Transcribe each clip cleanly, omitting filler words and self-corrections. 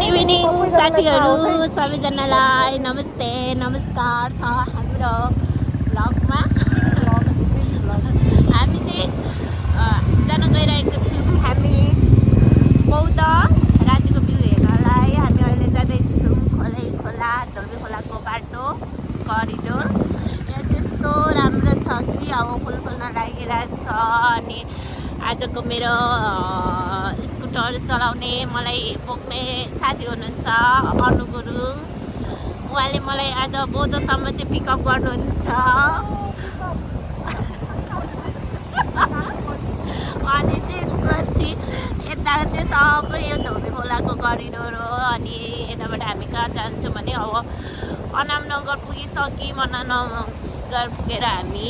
Good evening साथीहरू सबैजनालाई नमस्ते नमस्कार छ हाम्रो भ्लगमा। हामी चाहिँ जान गइरहेको छौँ हामी बौद्ध रातिको भ्यू हेर्नलाई। हामी अहिले जाँदैछौँ खोला धोबी खोलाको बाटो करिडोर। यहाँ त्यस्तो राम्रो छ कि अब फुल फुल्न लागिरहेको छ। अनि आजको मेरो स्कुटर चलाउने मलाई बोक्ने साथी हुनुहुन्छ अनु गुरुङ। उहाँले मलाई आज बौद्धसम्म चाहिँ पिकअप गर्नुहुन्छ। अनि त्यसपछि यता चाहिँ सबै यो धोबी खोलाको करिडोर हो। अनि यताबाट हामी कहाँ जान्छौँ भने अब अनामनगर पुगिसक्यौँ। अनामनगर पुगेर हामी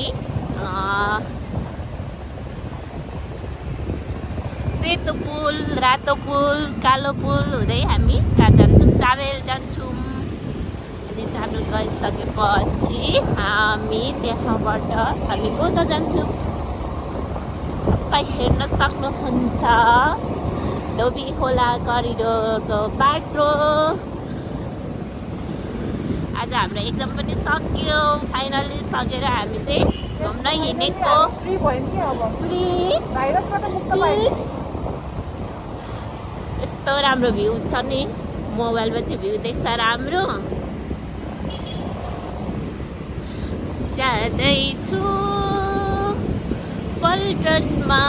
सेतो पुल, रातो पुल, कालो पुल हुँदै हामी कहाँ जान्छौँ, चाबेर जान्छौँ। अनि जानु गइसकेपछि हामी त्यहाँबाट हामी बौद्ध जान्छौँ। तपाईँ हेर्न सक्नुहुन्छ धोबी खोला करिडोरको बाटो। आज हाम्रो एक्जाम पनि सक्यो, फाइनली सकेर हामी चाहिँ घुम्न हिँडेको। यस्तो राम्रो भ्यू छ नि, मोबाइलमा चाहिँ भ्यू देख्छ राम्रो। जाँदैछु पल्टनमा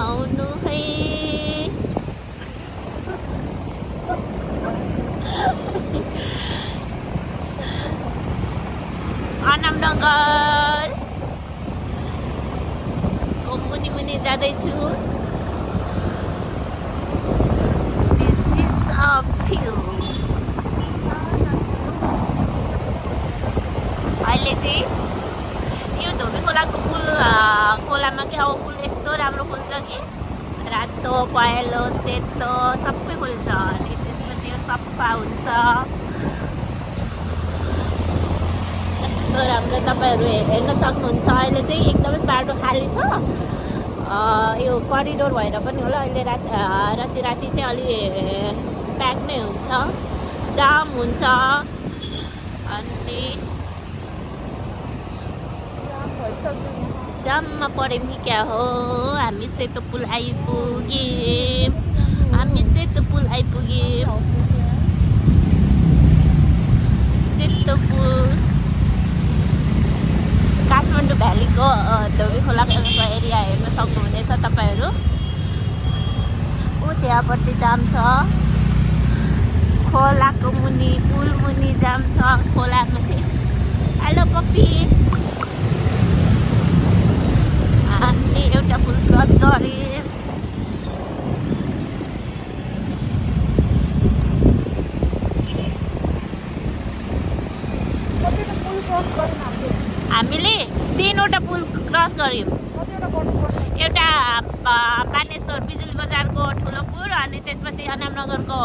आउनु है। अनामनगर मुनि मुनि जाँदैछु। अहिले चाहिँ यो धोबी खोलाको पुल खोलामा कि अब फुल यस्तो राम्रो फुल्छ कि रातो पहेँलो सेतो सबै फुल्छ। अनि त्यसपछि यो सफा हुन्छ यस्तो राम्रो। तपाईँहरू हेर्न सक्नुहुन्छ अहिले चाहिँ एकदमै बाटो खाली छ। यो करिडोर भएर पनि होला अहिले राति चाहिँ अलि प्याक नै हुन्छ, जाम हुन्छ। अनि जाममा पऱ्यौँ कि क्या हो। हामी सेतो पुल आइपुग्यौँ, हामी सेतो पुल आइपुग्यौँ। सेतो पुल काठमाडौँ भ्यालीको धोबी खोलाको एरिया हेर्न सक्नुहुनेछ तपाईँहरू। ऊ त्यहाँपट्टि जाम छ, खोलाको मुनि पुल मुनि जाम छ खोलामाथि। Hello puppy. हामी एउटा पुल क्रस गऱ्यौँ। हामीले 3वटा पुल क्रस गऱ्यौँ। एउटा बानेश्वर बिजुली बजारको ठुलो पुल, अनि त्यसपछि अनामनगरको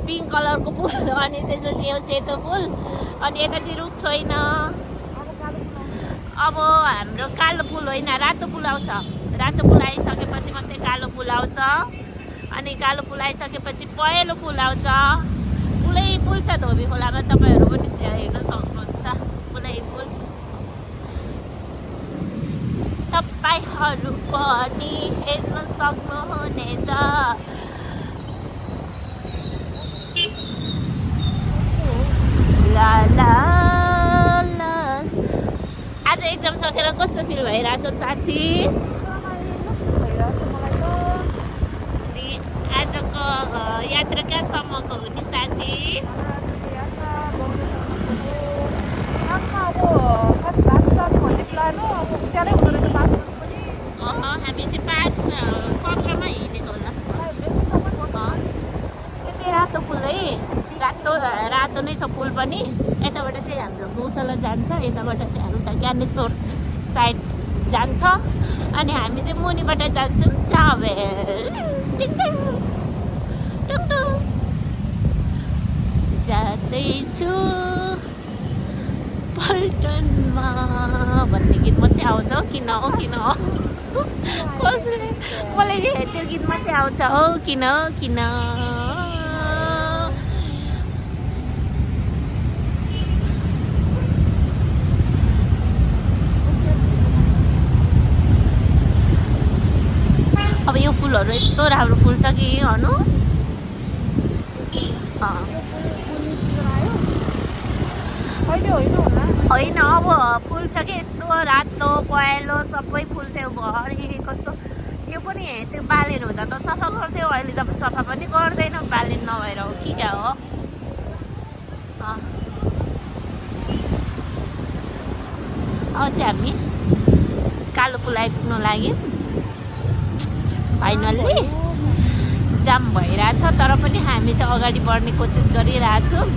पिङ्क कलरको पुल, अनि त्यसपछि यो सेतो पुल, अनि यता चाहिँ रुख छैन। अब हाम्रो कालो पुल होइन रातो पुल आउँछ। रातो पुल आइसकेपछि मात्रै कालो पुल आउँछ। अनि कालो पुल आइसकेपछि पहेँलो पुल आउँछ। पुलै पुल छ धोबी खोलामा, तपाईँहरू पनि हेर्न सक्नुहुन्छ पुलै पुल। तपाईँहरू पनि हेर्न सक्नुहुनेछ। ला ला ला। आज एक्जाम सकेर कस्तो फिल भइरहेछ साथी? आजको यात्रा कहाँसम्मको हो नि साथी? हामी चाहिँ 5:15मा हिँडेको होला। यो चाहिँ रातो पुल है, रातो नै छ पुल पनि। यताबाट चाहिँ हाम्रो गौशाला जान्छ, यताबाट चाहिँ हाम्रो ज्ञानेश्वर साइड जान्छ। अनि हामी चाहिँ मुनिबाट जान्छौँ चाबेर। जाँदैछु पल्टनमा भन्ने गीत मात्रै आउँछ। किन हो कसले मलाई त्यो गीत मात्रै आउँछ हो किन किन अब यो फुलहरू यस्तो राम्रो फुल्छ कि अनु होइन अब फुल्छ कि यस्तो रातो पहेँलो सबै फुल्छ भरि कस्तो यो पनि त्यो बालेन हुँदा त सफा गर्थ्यो अहिले त सफा पनि गर्दैन बालेन नभएर हो कि क्या हो अब चाहिँ हामी कालो पुल आइपुग्नु लाग्यो फाइनल्ली जाम भइरहेछ तर पनि हामी चाहिँ अगाडि बढ्ने कोसिस गरिरहेछौँ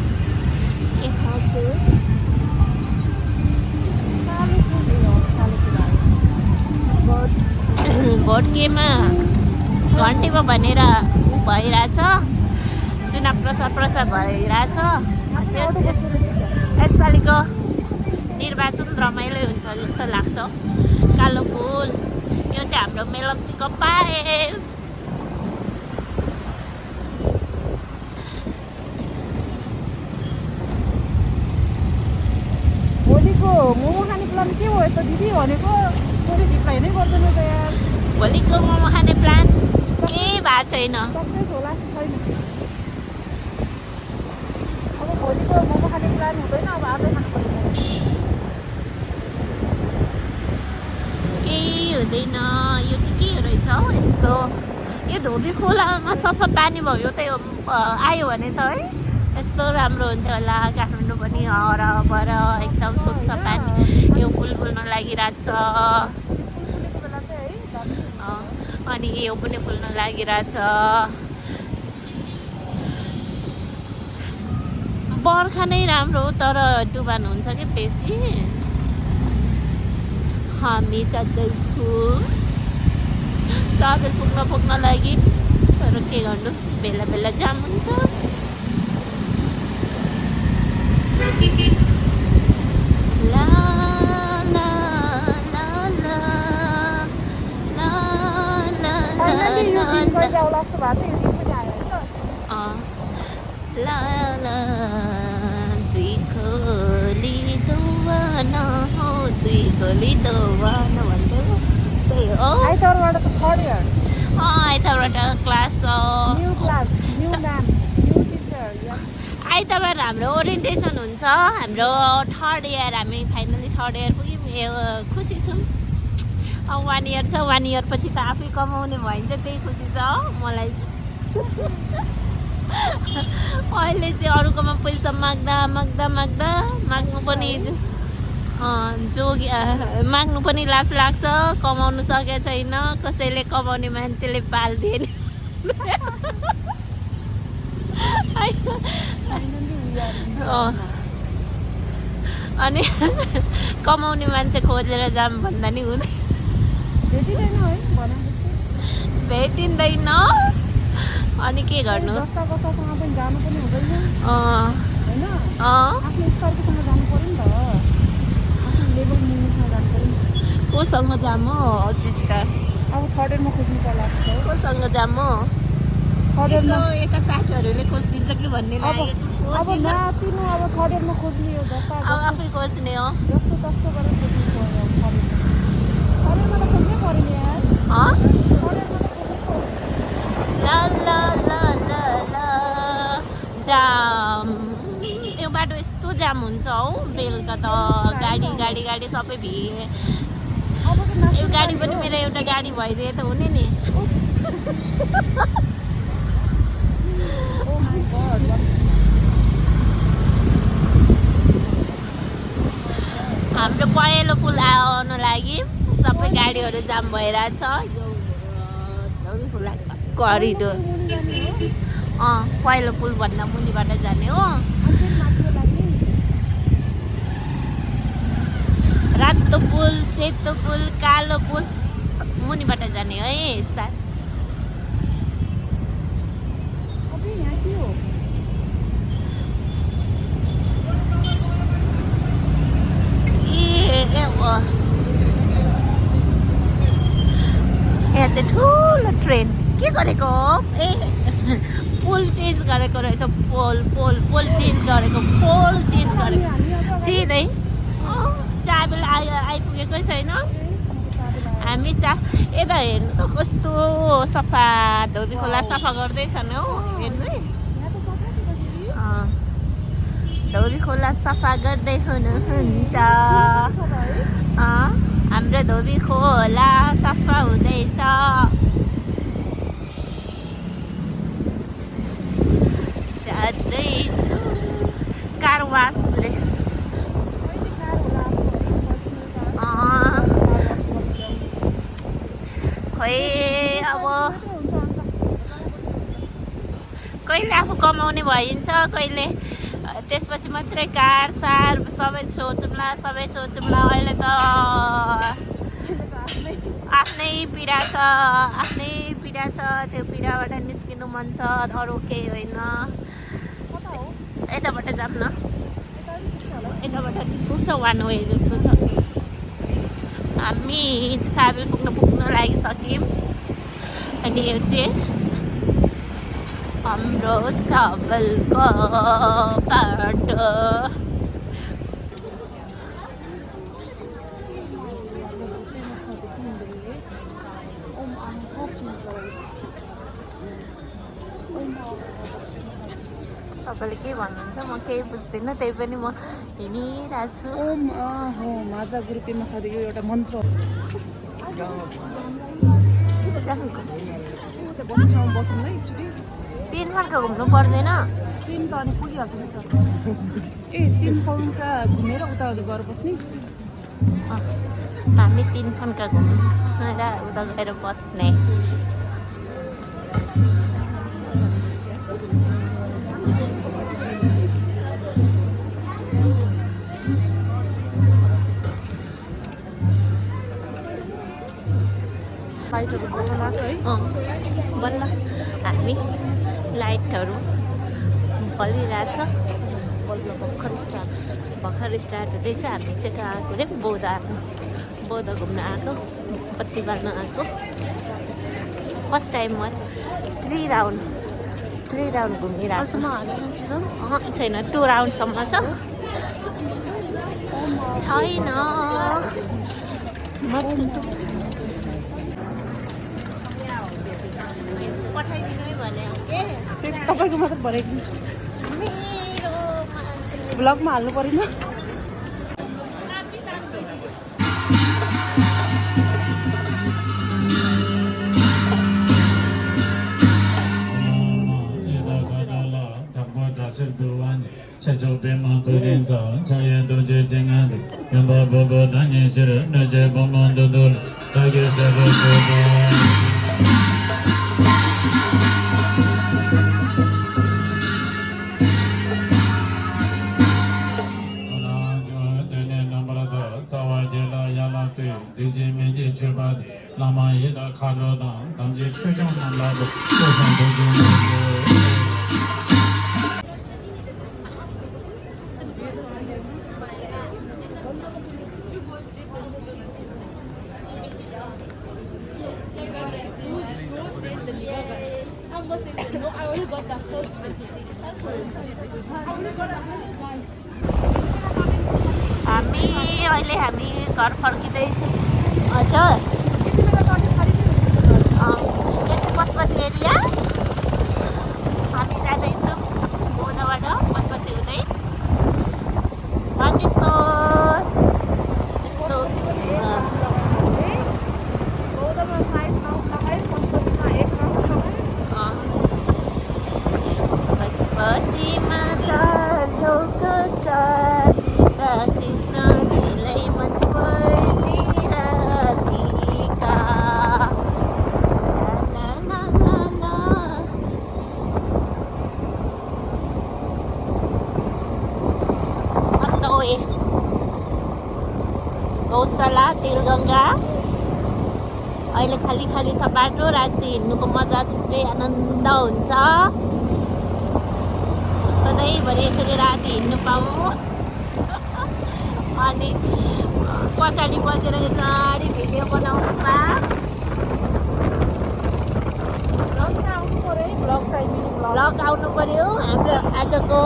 भोट केमा घन्टीमा भनेर भइरहेछ चुनाव प्रसार भइरहेछ यसपालिको निर्वाचन रमाइलो हुन्छ जस्तो लाग्छ कालो फुल यो चाहिँ हाम्रो मेलम्चीको पायल भोलिको मोमो खाने प्लान के भयो त दिदी भनेको मैले रिप्लाई नै गर्दैन त यार भोलिको मोमो खाने प्लान केही भएको छैन सक्सेस होला छैन अब भोलिको मोमो खाने प्लान हुँदैन अब आजै खानु पर्छ केही हुँदैन यो चाहिँ के रहेछ हौ यस्तो यो धोबी खोलामा सफा पानी भयो त यो आयो भने त है यस्तो राम्रो हुन्थ्यो होला काठमाडौँ पनि हरबर एकदम स्वच्छ पानी यो फुल फुल्न लागिरहेछ अनि यो पनि फुल्न लागिरहेछ बर्खा नै राम्रो तर डुबान हुन्छ कि बेसी हामी जाँदैछौँ चाबेर पुग्न लागि तर के गर्नु बेला बेला जाम हुन्छ ला ला ला ला ला ला ला ला दुई खोली दोवाना हो दुई खोली दोवाना भन्दै त्यही हो आइतबारबाट त थर्ड इयर आइतबारबाट class new ma'am new teacher आइतबार हाम्रो ओरिएन्टेसन हुन्छ हाम्रो थर्ड इयर हामी फाइनली थर्ड इयर पुग्यौँ खुसी छौँ अब 1 इयर छ 1 इयर पछि त आफै कमाउने भयो भने चाहिँ त्यही खुसी छ मलाई चाहिँ अहिले चाहिँ अरूकोमा पैसा माग्नु पनि माग्नु पनि लाज लाग्छ कमाउनु सकेको छैन कसैले कमाउने मान्छेले पाल्दैन अनि कमाउने मान्छे खोजेर जाम भन्दा नि हुँदैन भेटिँदैन अनि के गर्नु कोसँग जाम हो सिस्टर अब थर्ड इयरमा खोज्नु पर्ला कोसँग जाम हो यता साथीहरूले खोजिदिन्छ कि भन्ने लागेको अब नातिनु अब थर्ड इयरमा खोज्ने हो जस्तो अब आफै खोज्ने हो जस्तो तस्तो गरेर खोज्नु पर्यो थर्ड इयरमा त खोज्नै पर्यो नि यार ला ला ला ला ला जाम त्यो बाटो यस्तो जाम हुन्छ हौ बेलुका त गाडी सबै भिए यो गाडी पनि मेरो एउटा गाडी भइदिए त हुने नि हाम्रो पहेँलो पुल आउनु लागि सबै गाडीहरू जाम भइरहेछ यो धौबी खोला करिडोर पहेँलो पुल भन्दा मुनिबाट जाने हो रातो पुल सेतो पुल कालो पुल मुनिबाट जाने है साथ ट्रेन के गरेको ए पोल चेन्ज गरेको रहेछ पोल चेन्ज गरेको सिधै चाबेल आइपुगेकै छैन हामी यता हेर्नु त कस्तो सफा धोबी खोला सफा गर्दैछन् हौ हेर्नु है धोबी खोला सफा गर्दै हुनुहुन्छ हाम्रो धोबी खोला सफा हुँदैछ जाँदैछु कार वास रे खोइ अब कहिले आफू कमाउने भइन्छ कहिले त्यसपछि मात्रै कार सार सबै सोचौँला अहिले त आफ्नै पीडा छ त्यो पीडाबाट निस्किनु मन छ अरू केही होइन यताबाट जाऊँ न यताबाट पुग्छ वान वे जस्तो छ हामी काबेल पुग्न लागिसक्यौँ अनि यो चाहिँ हाम्रो चावलको बाटो तपाईँले के भन्नुहुन्छ म केही बुझ्दिनँ त्यही पनि म हिँडिरहेको छु ओम हो माझा गुरु पेमा साधु यो एउटा मन्त्र बस्ने ठाउँमा बसौँ है एकचोटि 3 फर्का घुम्नु पर्दैन 3 त अनि पुगिहाल्छ नि त ए 3 फर्का घुमेर उता गएर बस्ने हामी 3 फर्का घुमेर उता गएर बस्ने लाइटहरू बगानमा छ है बल्ल हामी लाइटहरू बलिरहेछ बल्ल भर्खर स्टार्ट हुँदैछ हामी चाहिँ कहाँ आएको अरे बौद्ध घुम्न आएको बत्ती बाल्न आएको फर्स्ट टाइम म 3 राउन्ड घुमिरहेको छैन 2 राउन्डसम्म छ छैन पठाइदिनु है भने तपाईँको मात्र भराइदिन्छु ब्लगमा हाल्नु परेन हामी घर फर्किँदैछौँ हजुर पशुपति एरिया हामी जाँदैछौँ बौद्धबाट पशुपति हुँदै भनिसोर यस्तो पशुपतिमा चालोको चालिका कृष्णजीलाई मन पर्ने राधिका गौशाला तेलगङ्गा अहिले खाली छ बाटो राति हिँड्नुको मजा छुट्टै आनन्द हुन्छ सधैँभरि यसरी राति हिँड्नु पाऊँ अनि पछाडि बसेर चाँडी भिडियो बनाउनुमा पनि आउनु पर्यो है भ्लग चाहिँ मिनी भ्लग ब्लग आउनु पर्यो हाम्रो आजको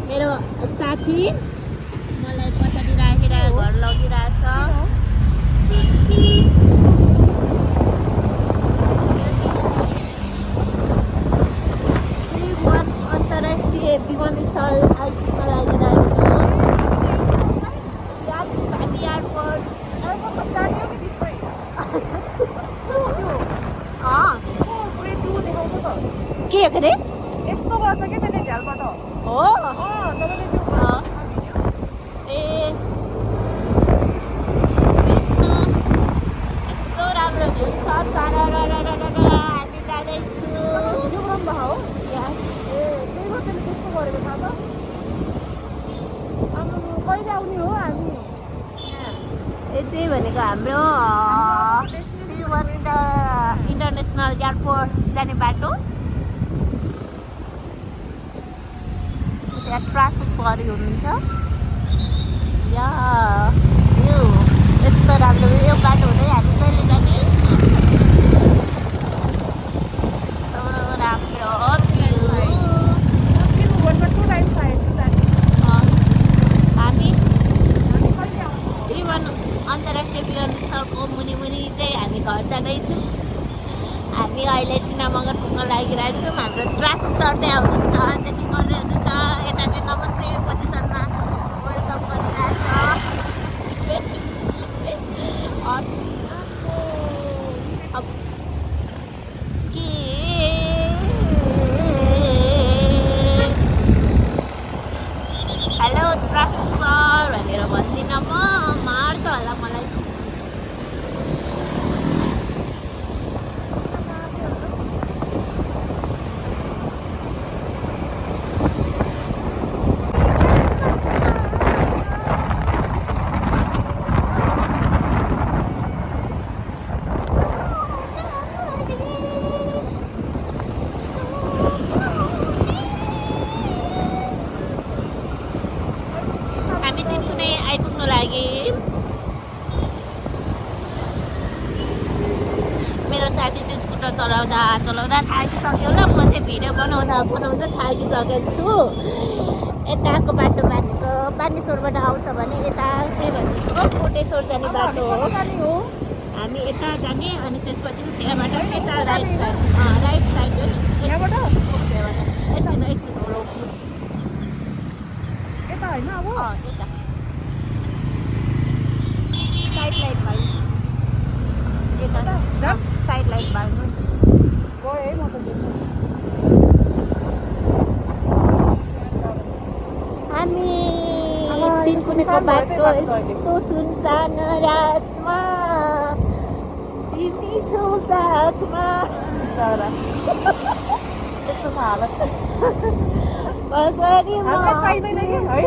मेरो साथी मलाई पछाडि राखेर घर लगिरहेछ त्रिभुवन अन्तर्राष्ट्रिय विमानस्थल आइपुग्न लागिरहेछु यस हामी एयरपोर्ट के अरे यस्तो गर्छ क्या त्यसले झ्यालबाट हो तपाईँले त्यो ए कृष्ण यस्तो राम्रो भ्यू छ हामी जाँदैछु भिडियो बनाउनु भएको हो यहाँ ए त्यही भएर त्यसले त्यस्तो गरेको थाहा छ हाम्रो कहिले आउने हो हामी यो चाहिँ भनेको हाम्रो त्रिभुवन इन्टरनेसनल एयरपोर्ट जाने बाटो त्यहाँ ट्राफिक परि हुनुहुन्छ या भ्यू यस्तो राम्रो यो बाटो हुँदै हामी कहिले जाने यस्तो राम्रो भ्यू त्रिभुवनमा टु टाइम्स आयो हामी हामी कहिले आउँछौँ त्रिभुवन अन्तर्राष्ट्रिय विमानस्थलको मुनि मुनि चाहिँ हामी घर जाँदैछौँ हामी अहिले सिनेमागर पुग्न लागिरहेछौँ हाम्रो ट्राफिक सर्दै आउनुहुन्छ चेकिङ गर्दै हुनुहुन्छ यता चाहिँ नमस्ते पोजिसनमा वेलकम गरिरहेछ अब के हेलो ट्राफिक सर भनेर भन्दिनँ म मार्छ होला मलाई हामी चाहिँ कुनै आइपुग्नु लागि मेरो साथी चाहिँ स्कुटर चलाउँदा थाकिसक्यो ल म चाहिँ भिडियो बनाउँदा थाकिसकेको छु यताको बाटो भनेको पानीश्वरबाट आउँछ भने यता चाहिँ भनेको कोटेश्वर जाने बाटो हो हामी यता जाने अनि त्यसपछि त्यहाँबाट यता राइट साइड हो यहाँबाट एकछिन यता होइन अब यता साइड लाइट बाल्नु यता साइड लाइट बाल्नु गयो है म त देख्छु हामी तिनकुनेको बाटो यस्तो सुनसान रातमा तिमी छौ साथमा त्यस्तो छ हालत कसरी हामीलाई चाहिँदैन कि है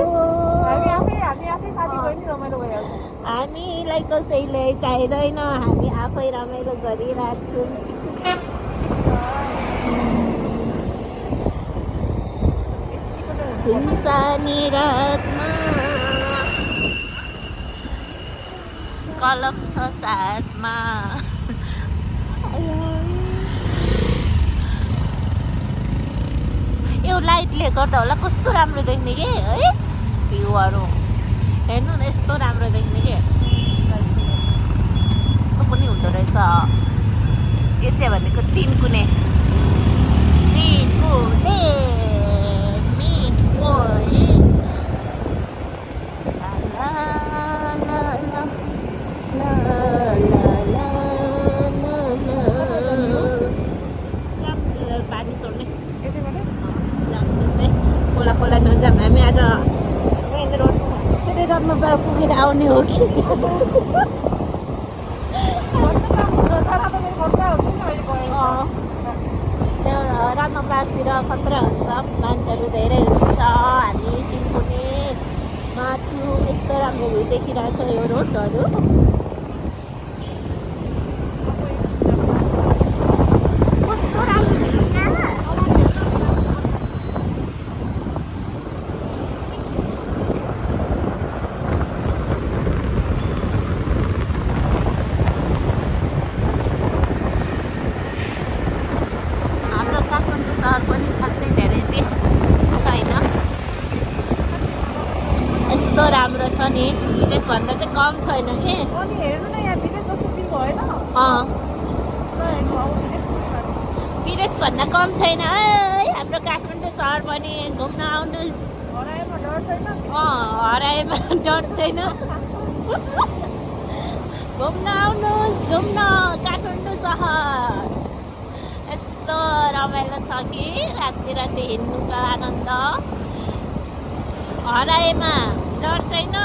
हामी आफै साथी गयो नि रमाइलो भइहाल्छ हामीलाई कसैले चाहिँदैन हामी आफै रमाइलो गरिरहेछौँ सुनसानी रातमा कलम छ साथमा यो लाइटले गर्दा होला कस्तो राम्रो देख्ने के है भ्यूहरू हेर्नु न यस्तो राम्रो देख्ने के यस्तो पनि हुँदो रहेछ यो चाहिँ भनेको तिनकुने मेन पोइन्ट पानी सोड्ने खोला खोला नजाम हामी आज मेन रोड फेरि रत्नपाडा पुगेर आउने हो कि रत्नपाडतिर खतरा हुन्छ मान्छेहरू धेरै हुन्छ हामी तिनकुनेमा छु यस्तो राम्रो भ्यू देखिरहेछ यो रोडहरू कस्तो राम्रो भ्यू यहाँ सहर पनि खासै धेरै चाहिँ छैन। यस्तो राम्रो छ नि, विदेशभन्दा चाहिँ कम छैन के। अनि हेर्नु न यहाँ विदेश जस्तो फिल भएन? अँ, ल हेर्नु अब विदेश कस्तो लाग्यो। विदेशभन्दा कम छैन है हाम्रो काठमाडौँ सहर पनि। घुम्न आउनुहोस्। हराएमा डर छैन? हराएमा डर छैन। घुम्न आउनुहोस्, घुम्न काठमाडौँ सहर। यस्तो रमाइलो छ कि राति राति हिँड्नुको आनन्द। हराएमा डर छैन।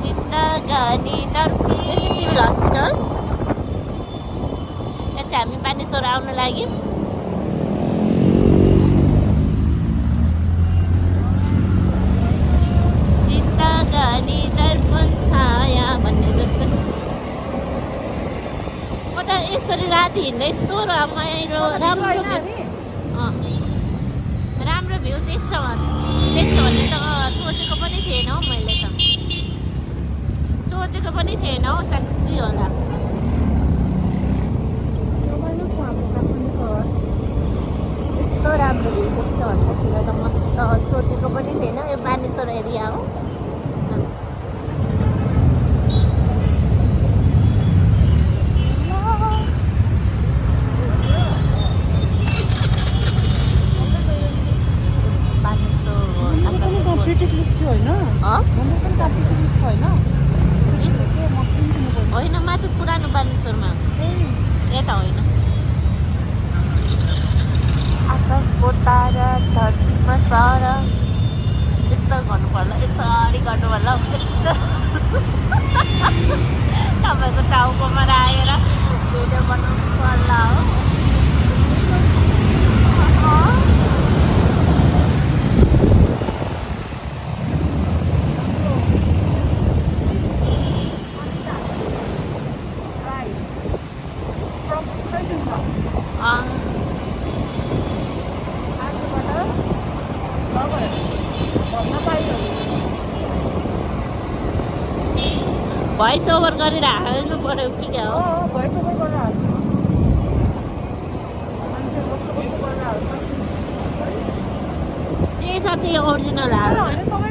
जिन्दगानी डर। यो चाहिँ सिभिल हस्पिटल। यहाँ चाहिँ हामी बानेश्वर आउनु लागि। जिन्दगानी दर्पण छाया भन्ने जस्तो। म त यसरी राति हिँड्दा यस्तो रमाइलो राम्रो राम्रो भ्यू देख्छ भने त सोचेको पनि थिएन हौ मैले त। सोचेको पनि थिएन हौ साँच्ची होला। रमाइलो छ हाम्रो काठमाडौँ सहर। यस्तो राम्रो भ्यू देख्छ भन्दाखेरि त म त सोचेको पनि थिएन। यो बानेश्वर एरिया हो। होइन, माथि पुरानो बानेश्वरमा यता होइन। आकाशको तारा धरतीमा सर यस्तो गर्नु पर्ला, यसरी गर्नु पर्ला यस्तो। तपाईँको टाउकोमा आएर भिडियो बनाउनु पर्ला हो। भोइस ओभर गरेर हाल्नु पर्यो कि क्या हो? भोइस ओभर गरेर हाल्नु। मान्छे कस्तो कस्तो गरेर हाल्छ। जे छ त्यही ओरिजिनल हाल्नु।